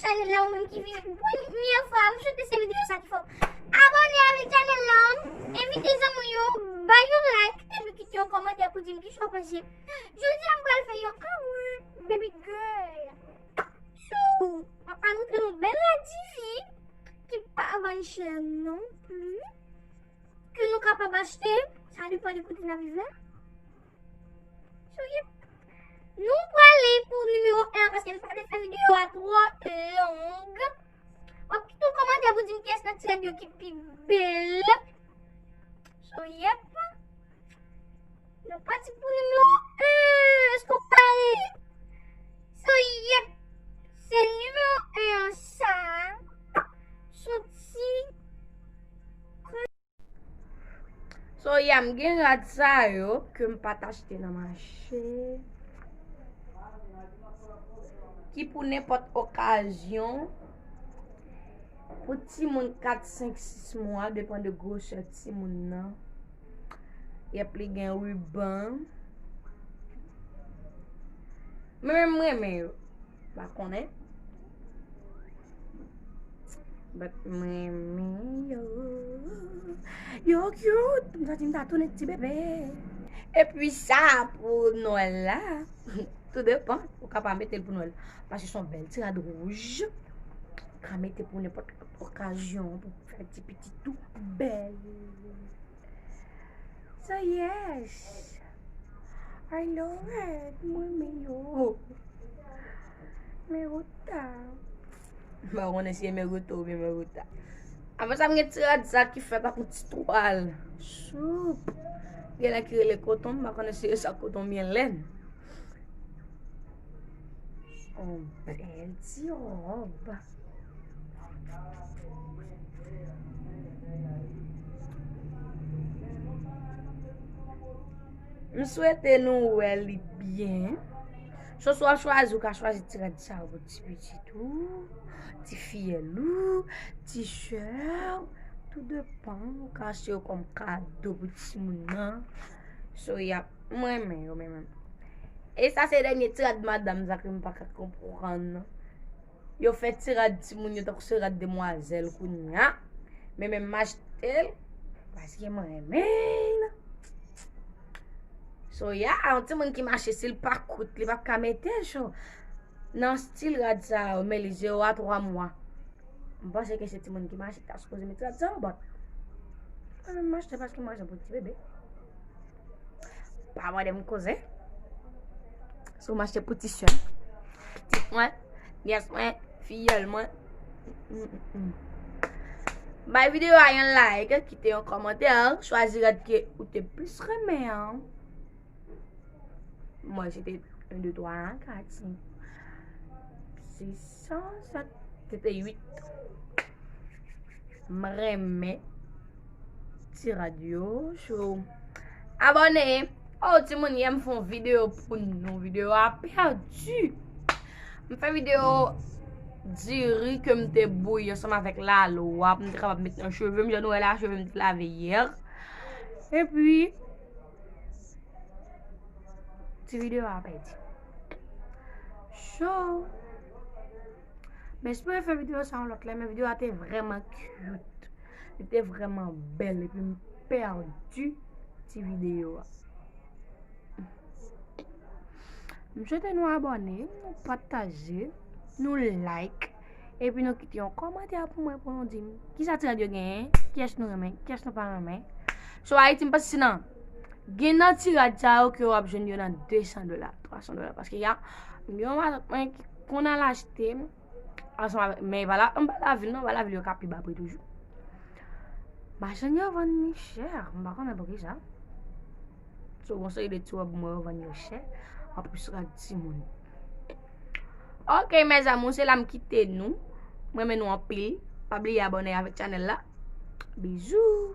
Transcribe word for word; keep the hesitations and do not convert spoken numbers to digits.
Chanèl la, ou menm ki vini pou premyè fwa, m swete se videyo sa ki fè w abòne avèk chanèl la, envite zanmi w yo, bay yon like, epi kite yon kòmantè pou di m kisa w panse. Jodi a, m pral fè yon kawòt, baby girl. So, m ap montre nou bèl rad Divi ki pa vann chè non plis, ke nou kapab achte, sa depann de kote n ap viv la. So, yep. Nou prale pou nimewo en paske m pa vle fè videyo a twò long. W ap kite yon kòmantè pou di m kiyès nan ti rad yo ki pi bèl. So, yep. Nou pati pou nimewo en. Èske w pare? So, yep. Se nimewo en an sa. Soti. So, ya m gen rad sa yo ke m pa t achte nan mache. Ki pou nenpòt okazyon. Pou timoun kat, senk, sis mwa, depann de gwosè timoun nan. Yep, li gen riban. Men, men m renmen yo. Pa konnen. But m renmen yo. Yo cute. M santi m ta tounen ti bebe. Epi sa pou Nwèl la. Tou depan. Ou ka pa mete l pou Nwèl. Paske se yon bèl ti rad wouj. Ou ka mete pou nenpòt okazyon. Pou fè ti pitit tou bèl. So yes. I love it. Mwen renmen yo. Me gusta. M pa konnen si e me gusta oubyen me gusta. Apre sa, m gen ti rad sa ki fèt ak yon ti twal. Soup. Gen lè ki rele koton, m pa konnen si e sa koton oubyen lèn. On bèl ti wòb. M swete nou wè li byen. So, si w ap chwazi, ou ka chwazi ti rad sa yo pou ti pitit ou, ti fiyèl ou, ti sè w. Tou depan, ou ka achte yo kòm kado pou timoun nan. So, y ap, mwen renmen yo, men menm. E sa se dènye ti rad madanm sa ke m pa ka konprann. Yo fè ti rad timoun yo tankou se rad demwazèl kounye a. Men menm m achte l paske mwen renmen l. So, ya, yon timoun ki mache, si l pa kout, li p ap ka mete l, cho. Nan stil rad sa yo, men li zewo a twa mwa. M panse ke se timoun ki mache ki ta sipoze mete rad sa yo, but mwen menm m achte paske m achte pou ti bebe. Pa mande m koze. So, m achte pou ti sè m, pitit mwen, nyès mwen, fiyèl mwen. Mm, mm, mm. Bay videyo a yon like, kite yon kòmantè, chwazi rad ke ou te plis renmen an. Mwen, se te en, de, twa, kat, senk, sis, sèt, se te uit. M renmen ti rad yo, so abòne. Oh, timoun, yè m fè yon videyo pou nou. Videyo a pèdi. M fè videyo diri ke m te bouyi ansanm avèk lalwa pou m te kapab met nan cheve m. Jan nou wè la, cheve m te lave yè. Epi, ti videyo a pèdi. So, m espere fè videyo sa yon lòt lè, men videyo a te vrèman cute. Li te vrèman bèl, epi m pèdi ti videyo a. M swete nou abòne, nou pataje, nou like, epi nou kite yon kòmantè pou mwen pou nou di m kisa ti rad yo genyen, kiyès nou renmen, kiyès nou pa renmen. So, Ayiti, m panse se nan, gen nan ti rad sa yo ke w ap jwenn yo nan de san dola, twa san dola. Paske y a, m gen yon matant mwen ki konn al achte, ansanm avèk, men e pa la, anba lavil non, anba lavil yo ka pi ba pri toujou. Machann yo vann li chè, m pa konnen poukisa. So, gon seri de ti wòb mwen yo vann yo chè, anplis rad timoun. Ok, mes amours, se la m kite nou. Mwen renmen nou anpil. Pa bliye abòne avèk chanèl la. Bizou.